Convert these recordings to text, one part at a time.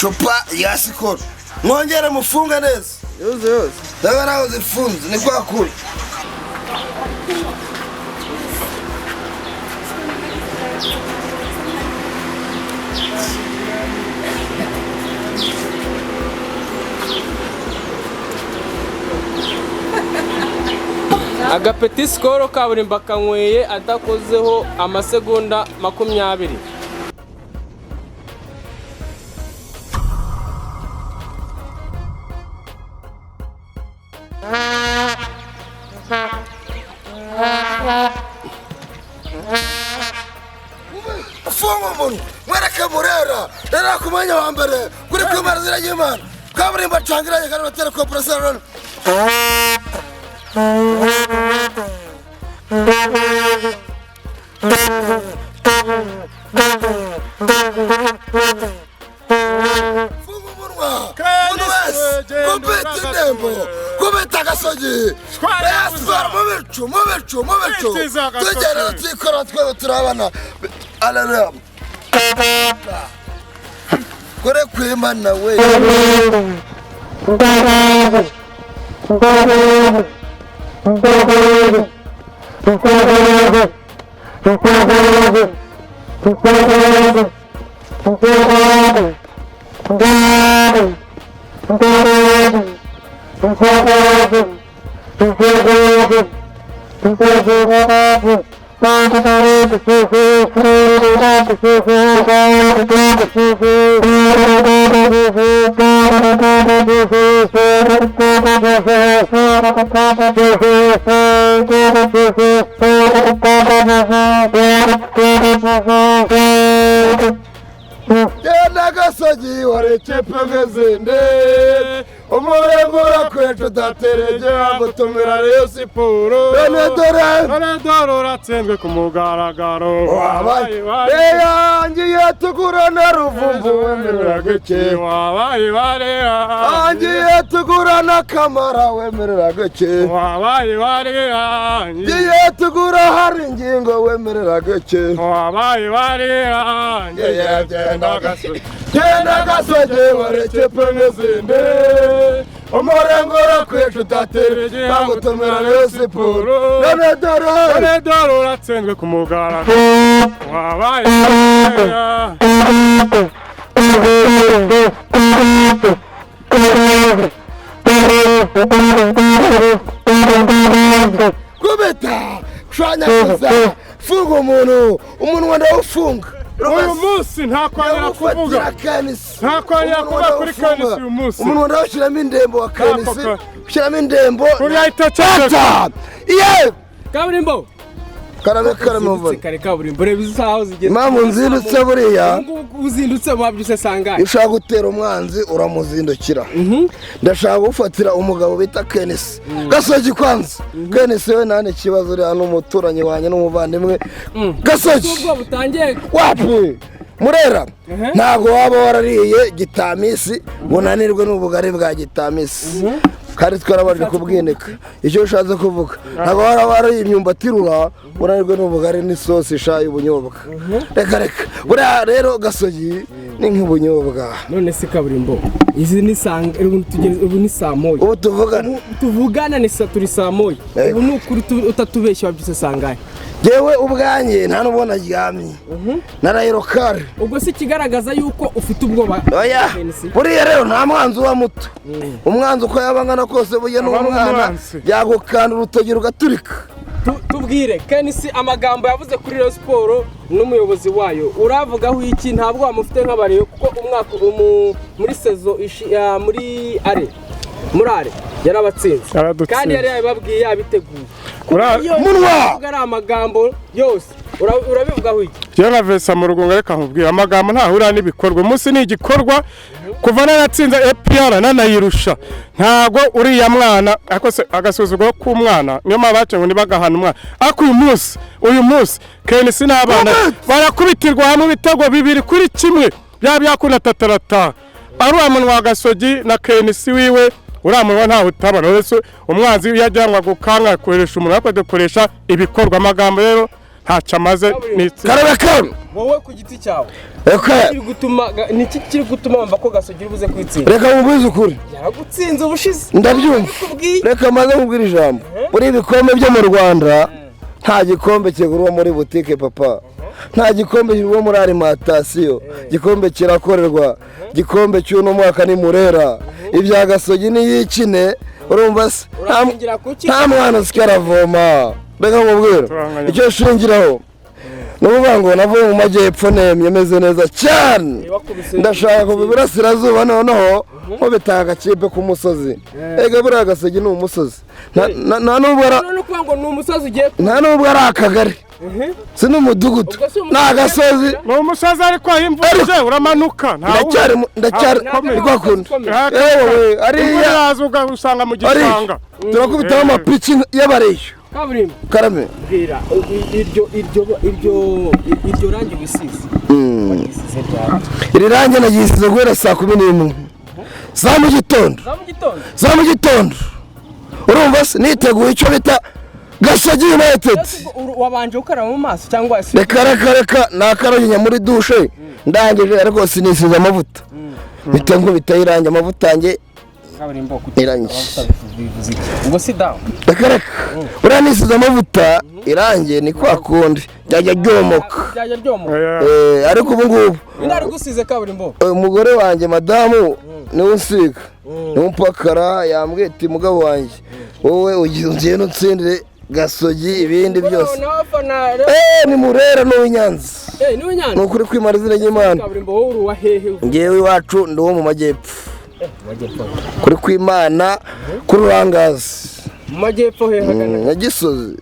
Icupa rya Skol mwongere mufunge neza. Yose yose. Ndabona nawe zifunze ni kwa kuri. Agapeti Skol kaburimbo akanyweye adakozeho amasegonda 20. Funga umunwa mwereke Murera rero ku mwanya wa mbere kuri kwimara izina ry'Imana. Kaburimbo acangiranye kandi batera kompresor. Funga umunwa umuntu wese kubita indembo kubita agasogi Rayon mu bicu mu bicu mu bicu tugenda tuyikora twese turabana. Aleluya kure kwimana we. Genda Gasogi wareke pegezinde umurego urakweje udateregera gutumira Rayon Sport. None dore none dore uratsinzwe ku mugaragaro. Wabaye yangiye tugura na Ruvumbu wemerera gake. Wabaye barera angiye tugura na Kamara wemerera gake. Wabaye barera ngiye tugura hari ingingo wemerera gake. Wabaye barera ngiye genda Gasogi genda Gasogi wareke pegezinde umurengo urakweje udateregera gutumira Rayon Sport. None dore none dore uratsinzwe ku mugaragaro. Wabaye barera kubita kushanyaguza funga umuntu umunwa ndawufunga. Uyu munsi nta kwongera kuvuga. Nta kwongera kuvuga kuri Kenisi uyu munsi. Umunwa ndawushyiramo indembo wa Kenisi. Ushyiramo indembo. Kuriya itaceceka. Iye! Kaburimbo. Karame karame muvuna. Kare kaburimbo reba isaha zigeze. Impamvu nzindutse buriya. Uzindutse wabyutse sangahe? Ushaka gutera umwanzi uramuzindukira. Ndashaka gufatira umugabo bita Kenisi. Gasogi kwanza. Kenisi we nta kibazo uriya n'umuturanyi wanjye n'umuvandimwe. Gasogi. Ubwo butangiye. Wapi? Murera ntabwo waba warariye gitamisi ngo unanirwe n'ubugari bwa gitamisi. Kandi twarabanje kubwinika. Icyo ushatse kuvuga ntabwo waba warariye imyumbati irura unanirwe n'ubugari n'isosi ishaye ubunyobwa. Reka reka buriya rero Gasogi ni nk'ubunyobwa. None se kaburimbo izi ni sanga ubu ni saa moya. Ubu tuvugana tuvugana ni saa turi saa moya. Ubu ni ukuri utatubeshya wabyutse sangahe? Jewe ubwanjye nta nubwo naryamye narayirokare. Ubwo si ikigaragaza yuko ufite ubwoba? Oya buriya rero nta mwanzi uba muto. Umwanzi uko yaba angana kose burya n'umwana yagukanda urutoki rugaturika. Tubwire Kenisi amagambo yavuze kuri Rayon Sport n'umuyobozi wayo uravugaho iki? Ntabwo wamufite nk'abariyo kuko umwaka muri sezo muri are muri are yarabatsinze kandi yari yababwiye yabiteguye. Munwa ari amagambo yose urabivugaho iki? Jewe nka Vesa mu rugunga reka nkubwire amagambo ntahura n'ibikorwa. Umunsi ni igikorwa kuva naratsinze APR nanayirusha ntago uriya mwana akose agasuzuguro k'umwana niyo mpamvu bace ngo nibagahana umwana. Ariko uyu munsi Kenisi n'abana barakubitirwa hamwe ibitego 2-1 bya byakunda tatarata. Ari wa munwa wa Gasogi na Kenisi wiwe uriya munwa ntaho utabona. Uretse umwanzi yajyanwa gukanga akoresha umunwa ariko adukoresha ibikorwa. Amagambo rero ntacyo amaze. Karame karame. Wowe ku giti cyawe, Reka. kiri gutuma niki kiri gutuma wumva ko Gasogi iri buze kwitsinda? Reka mubwize ukuri. Yaragutsinze ubushize. Ndabyumva. Ndabikubwiye. Reka maze nkubwire ijambo. Muri ibikombe byo mu Rwanda, nta gikombe kigurwa muri butike, papa. Nta gikombe kigurwa muri alimentation. Gikombe kirakorerwa. Gikombe cy'uno mwaka ni Murera. Ibya Gasogi niyikine, urumva se? Urashingira kuki? Nta mwana usika aravoma. Reka nkubwire. Turanganya. Icyo nshingiraho ni ukuvuga ngo navuye mu majyepfo nemye, meze neza cyane. Wakubise. Ndashaka kuva iburasirazuba, noneho nkubita agakipe k'umusozi. Ega buriya Gasogi ni umusozi. Nta nubwo None ukuvuga ngo ni umusozi ugiye nta nubwo ari akagari, si n'umudugudu, Ubwo si ni umusozi. agasozi. Ni umusozi, ariko aho imvura ije uramanuka. Ndacyari ndacyari Ntabwo ni kwa kundi. Ukomeye. Yewe, Imvura ariya iraza usanga mu ariya gishanga. turakubitaho amapiki y'abareyo. Kaburimbo. Karame. Bwira iryo rangi wisize, wisize ryari? Iri rangi nagisize guhera saa 11 za mu gitondo. Za mu gitondo. Za mu gitondo, urumva se? Niteguye icyo bita Gasogi United. Ese ubwo wabanje gukaraba mu maso cyangwa se? Reka, reka, reka. Nakarabye muri douche ndangije, ariko sinisize amavuta, mpita nkubitaho irangi, amavuta yanjye. Kaburimbo, kuki Irangi. amavuta bivuze iki ubwo? Si down. Reka, reka. Buriya nisize amavuta, irangi ni kwa kundi ryajya ryomoka. Byajya ryomoka. Ariko ubu ngubu Ninde ari gusize, Kaburimbo? Umugore wanjye, madamu, niwe unsiga, niwe umpakara. Yambwiye ati: "Mugabo wanjye, wowe ugenda utsindire Gasogi, ibindi byose." Nawe afana? Ni Murera n'uw'Inyanza. Niwe Nyanza. Ni ukuri kwimara izina ry'Imana. Kaburimbo, wowe uri uwa hehe? Ngewe iwacu ndi uwo mu majyepfo, kuri kwimana, kuri Rurangazi. Mu majyepfo hehe hagana? Nyagisozi.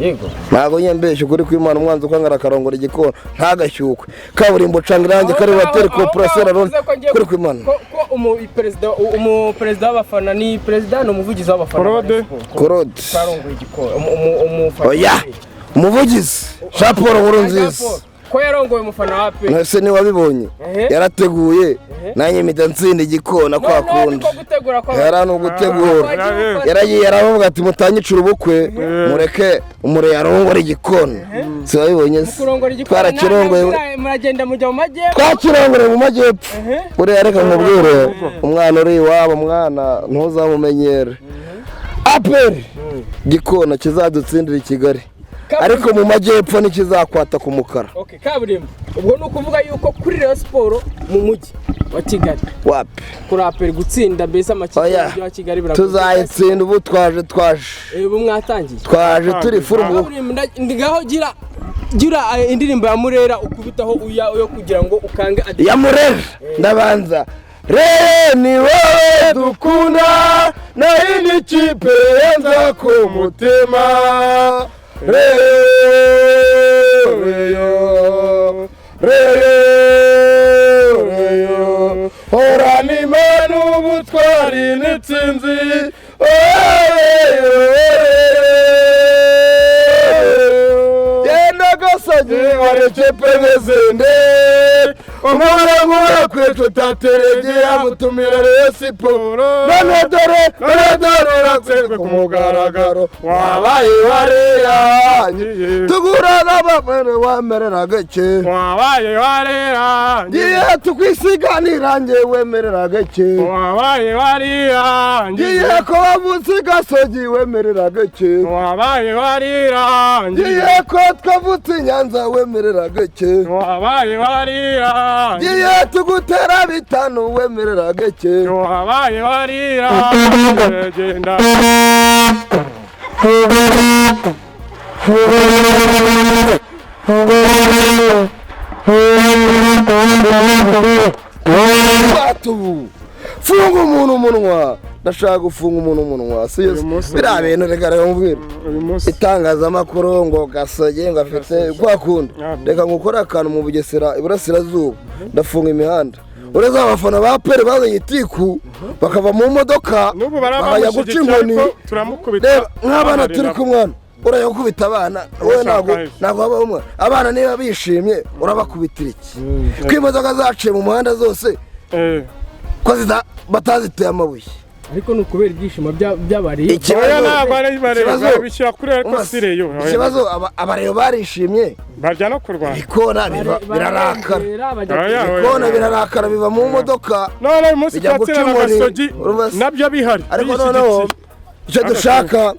Yego. Ntabwo nyembeshye, ukuri kwimana. Umwanzi ukwangara akarongora igikona ntagashyukwe. Kaburimbo, canga irangi kari wateri koporasiyo roni, kuri kwimana. Ko umuperezida w'abafana ni perezida, ni umuvugizi w'abafana ba Claude. Rayon Sports. Claude. Twarongoye igikona umufana. Oya, umuvugizi Jean Paul Nkurunziza. Ko yarongoye umufana wa pe. Mwese niwabibonye. Yarateguye, nanjye mpita ntsinda igikona kwa kundi. Niko gutegura kwa Yari ni ugutegura. Yaragiye aravuga ati: "Mutanyicira ubukwe, mureke umure arongore igikona." Siwabibonye se? Kurongora igikona. Twarakirongoye. Muragenda mujya mu majyepfo. Twakirongoreye mu majyepfo. Buriya reka nkubwire, umwana uri iwabo, mwana ntuzamumenyere. APR gikona kizadutsindira i Kigali, ariko mu majyepfo ntikizakwata ku mukara. Okay, Kaburimbo, ubwo ni ukuvuga yuko kuri Rayon Sport mu mujyi wa Kigali, Wapi. kuri APR gutsinda mbese amakipe Oya. y'umujyi wa Kigali biragoye. Tuzayitsinda. Ubu twaje. Ubu mwatangiye. Twaje turi full mu Kaburimbo, ngaho gira indirimbo ya Murera ukubitaho uya yo kugira ngo ukange Ya Murera. Ndabanza rero: ni wowe dukunda, naho indi kipe yenza ku mutima. Reyo, reyo, reyo, reyo, horana Imana, ubutwari n'intsinzi. Reyo, reyo, genda Gasogi, wareke n'izindi. Umurango kwetu tutateregera mutumira Rayon Sport. None dore, none dore uratsinzwe ku mugaragaro, wabaye wariya tugura n'abafana wemerera gake. Wabaye warera. Ngiye tukwisiga nirange, wemerera gake. Wabaye warira. Ngiye ko wavutse Gasogi, wemerera gake. Wabaye warira. Ngiye ko twavutse i Nyanza, wemerera gake. Wabaye warira. Ngiye tugutera 5, wemerera gake. Wabaye warira, genda. Batubu funga umuntu umunwa. Ndashaka gufunga umuntu umunwa, si Uyu munsi- biriya bintu. Reka, reka nkubwire. Uyu munsi Itangazamakuru ngo Gasogi ngo afite kwa kundi. Reka ngukore akantu mu Bugesera iburasirazuba, ndafunga imihanda. Uretse abafana ba APR bazanye itiku, bakava mu modoka n'ubu bakajya guca barabamushyigikiye inkoni. Ariko turamukubita. Reba nk'abana turi kumwe hano, urajya gukubita abana wowe? Ntabwo ntabwo waba umwe. Abana niba bishimye urabakubitira iki, ko imodoka zaciye mu muhanda zose, ko bataziteye amabuye? Ariko ni ukubera ibyishimo by'abari. Oya, ntabwo ari bareba, Ikibazo- babishyira kuri, ariko si Rayon. Oya. Ikibazo, abareyo barishimye, Bajya no kurwana. Ibikona birarakara. Oya, oya. Ibikona birarakara, biva mu modoka. None uyu munsi Bijya guca turatsinda na inkoni. Gasogi Urumva se? nabyo bihari. Ariko biyishyigikiye. noneho icyo dushaka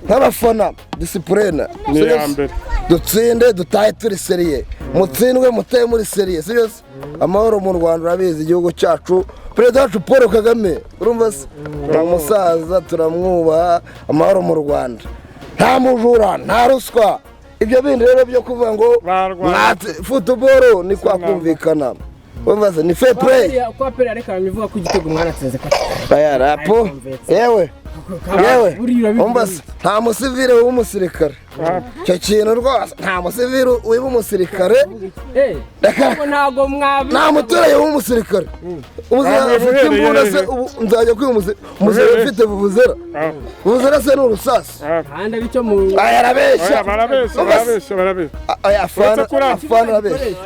nk'abafana, discipline. Ni iya mbere. Dutsinde dutahe turi sérieux, mutsindwe mutahe muri sérieux, sibyo se? Amahoro mu Rwanda, urabizi, igihugu cyacu, perezida wacu Paul Kagame, urumva se, ni umusaza, turamwubaha. Amahoro mu Rwanda, nta mujura, nta ruswa. Ibyo bindi rero byo kuvuga ngo Barwana. mwatse football, ni kwa kumvikana, urumva se, ni fair play. Kwa Pere, ariko ivuga ko igitego mwanatsinze ko Aya rapo, yewe yewe. Buriya urabivuga. Umva se, nta musivire w'umusirikare. Icyo kintu rwose, nta musivire wiba umusirikare. Eh, ariko ntabwo mwabi Nta muturage w'umusirikare, umusirikare Ah, afite uhereye imbunda se? hehe? Ubu nzajya kwiba umusirikare Uhereye? ufite vuvuzera? Vuvuzera se ni urusasu? Kandi aricyo mu Aya arabeshya. Oya, barabeshya. Umva se. Barabeshya, barabeshya. Aya afana. Uretse kuri Afana arabeshya.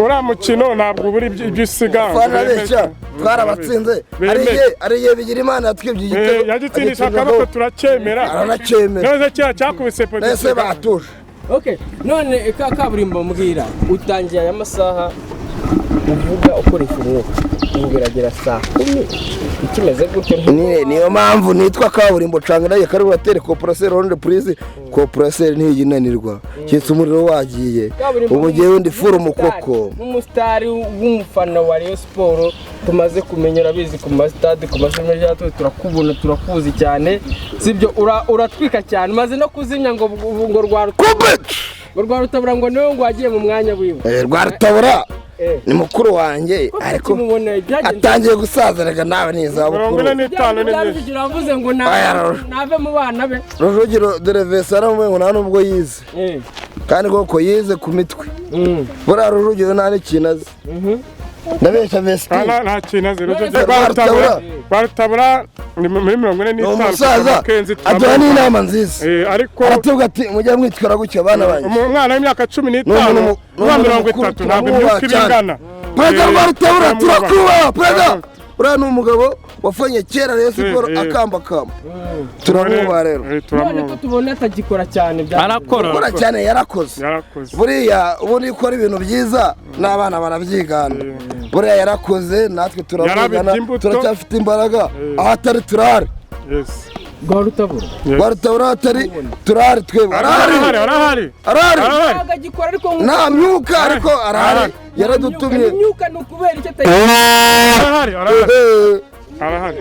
Uriya mukino ntabwo ubura ibyo usiga. Afana arabeshya, twarabatsinze. Bemeye. Hari igihe bigira Imana yatwibye igitego. Yagitsindisha agitsinda akaboko, goal. turacyemera. Aranacyemera. None kiriya cyakubise Nese polisi. batuje. Okay, none ka kaburimbo, mbwira, utangiye aya masaha uvuga ukoresha umwuka, ubu biragera saa 10 ikimeze gutyo? Niyo mpamvu nitwa kaburimbo canganaye kariburateri compresseur ronde prise compresseur, ntiyinanirwa keretse umuriro wagiye. Kaburimbo. Ubu ngewe ndi furu mukoko. Nk'umusitari w'umufana wa Rayon Sport tumaze kumenya, urabizi, ku masitade, ku mashami yacu turakubona, turakuzi cyane, sibyo? Uratwika cyane, umaze no kuzimya ngo rwa Kubet. ngo rwa Rutabura, ngo niwe ngo wagiye mu mwanya wiwe. Rwarutabura Eh. ni mukuru wanjye, ariko Kimubona byagenze atangiye gusaza rega, nawe ni mirongo izabukuru. ine n'itanu ni Bya myinshi. Rujugiro wavuze ngo Aya, Rujugiro. nave mu bana be. Rujugiro dore vesa aramubwiye ngo nta nubwo yize, kandi koko yize ku mitwe. Buriya Rujugiro nta n'ikintu azi, ndabeshya Vesitine? Nta kintu azi Rujugiro. Rwarutabura. Rwarutabura, Rwarutabura ni muri mirongo ine Ni n'itanu umusaza, Makenzi. aduha n'inama nziza. Ariko Aratubwira ati: "Mujye mwitwara gutya, bana banjye." Umwana w'imyaka cumi Ni n'itanu umuntu n'uwa ni umuntu mirongo mukuru, itatu ntabwo turamwubaha imyuka iba cyane. ingana. Perezida Rwarutabura, turamwubaha. turakubaha perezida. Uriya ni umugabo wafanye kera Rayon Sport, akambakamba, turamwubaha rero. None ko Turamwubaha. tubona atagikora cyane bya Arakora. Gukora cyane, yarakoze. Yarakoze. Buriya ubundi iyo ukora ibintu byiza n'abana barabyigana. Buriya yarakoze, natwe turamwigana. Yarabibye imbuto. Turacyafite imbaraga, aho atari turahari. Yes. Rwarutabura. Yes. Rwarutabura aho atari turahari twebwe, arahari. Arahari, arahari. Arahari. Arahari. Ntabwo agikora, ariko Nta myuka, ariko arahari, Arahari. yaradutumye. Imyuka ni ukubera icyo atagikora. Arahari, arahari. Arahari.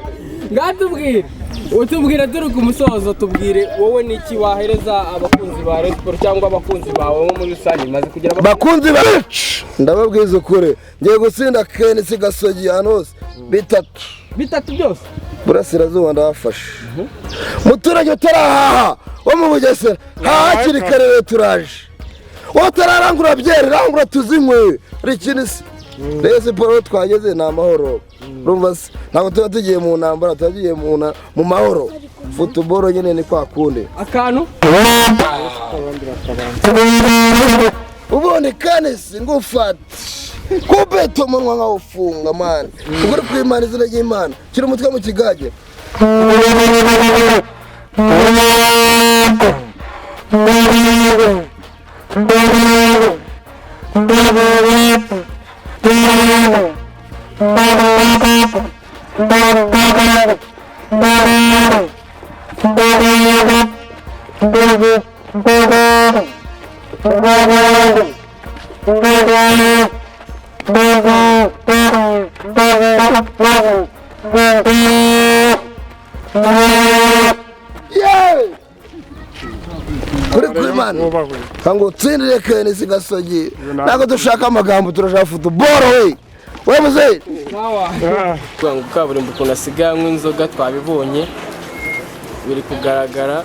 Ngatubwire, utubwire, turi ku musozo, tubwire wowe niki wahereza abakunzi ba Rayon Sport cyangwa abakunzi bawe nko muri rusange maze kugira Bakunzi bacu, ndababwiza ukuri, ngiye gutsinda KNC Gasogi ahantu hose bitatu. Bitatu byose. Burasirazuba ndabafashe. Muturage utarahaha wo mu Bugesera, haha hakiri kare rero, turaje. Wowe utararangura byeri, rangura tuzinywe. Ari ikindi se? Rero siporo, aho twageze ni amahoro, urumva se, ntabwo tuba tugiye mu ntambara, tuba tugiye mu mahoro. Football nyine ni kwa kundi. Akantu. Ubundi kanisi ngufate kubeta umunwa nkawufunga, man, ubwo uri kwimana izina ry'Imana, shyira umutwe mu kigage. Yewe, kuri kwimana Wubahwe. ngo utsindire KNC Gasogi. Ntabwo dushaka amagambo, turashaka football. We we muzehe. Sawa. Ah. Kuvuga ngo kaburimbo ukuntu asigaye anywa inzoga, twabibonye, biri kugaragara.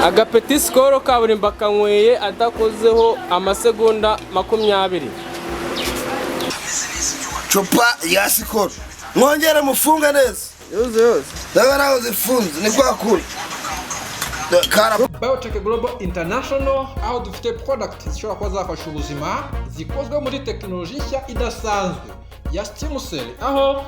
Agapeti sikoro kaburimbo akanyweye adakozeho amasegonda 20. Icupa rya Skol, mwongere mufunge neza. Yose yose. Ndabona ntabwo zifunze, ni kwa kuri kara. Biotech Global International, aho dufite product zishobora kuba zafasha ubuzima, zikozwe muri tekinoloji nshya idasanzwe ya stem cell, aho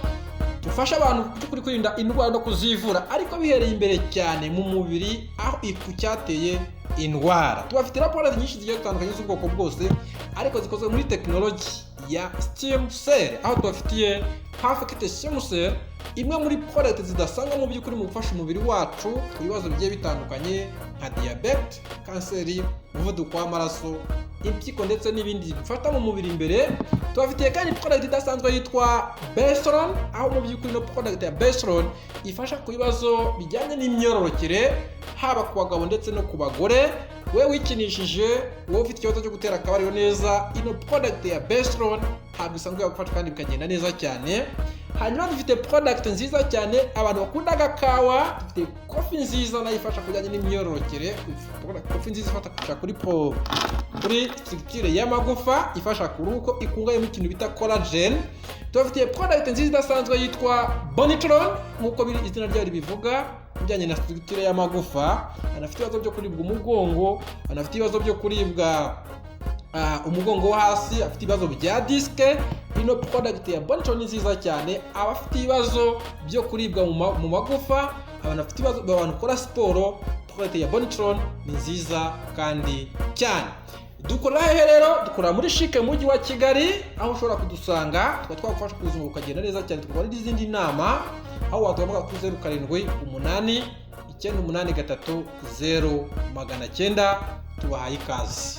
dufasha abantu by'ukuri kwirinda indwara no kuzivura, ariko bihereye imbere cyane mu mubiri aho ku cyateye indwara. Tubafite raporo nyinshi zigiye zitandukanye z'ubwoko bwose, ariko zikozwe muri tekinoloji ya stem cell, aho tubafitiye Perfect Stem Cell, imwe muri product zidasanzwe mu by'ukuri mu gufasha umubiri wacu ku bibazo bigiye bitandukanye nka diyabete, kanseri, umuvuduko w'amaraso, impyiko ndetse n'ibindi bifata mu mubiri imbere. Tubafitiye kandi product idasanzwe yitwa Bestron, aho mu by'ukuri no product ya Bestron ifasha ku bibazo bijyanye n'imyororokere, haba ku bagabo ndetse no ku bagore. Wowe wikinishije, wowe ufite ikibazo cyo gutera akabariro neza, ino product ya Bestron ntabwo isanzwe yagufasha kandi bikagenda neza cyane. Hanyuma dufite product nziza cyane abantu bakunda agakawa, dufite coffee nziza nayo ifasha ku bijyanye n'imyororokere, coffee nziza ifasha kuri structure y'amagufa, ifasha ku ruhu ko ikungahayemo ikintu bita collagen. Tubafitiye product nziza idasanzwe yitwa Bonitron, nk'uko biri izina ryayo ribivuga, bijyanye na structure y'amagufa. Anafite ibibazo byo kuribwa umugongo, anafite ibibazo byo kuribwa umugongo wo hasi, afite ibibazo bya disque, ino product ya Bonitron ni nziza cyane. Abafite ibibazo byo kuribwa mu magufa, abantu bafite ibibazo, abantu bakora siporo, product ya Bonitron ni nziza kandi cyane. Dukora hehe rero? Dukora muri CHIC mu mujyi wa Kigali, aho ushobora kudusanga tukaba twagufasha ubuzima bukagenda neza cyane, tukaba n'izindi nama, aho waduhamagara kuri 0789830900. Tubahaye ikaze.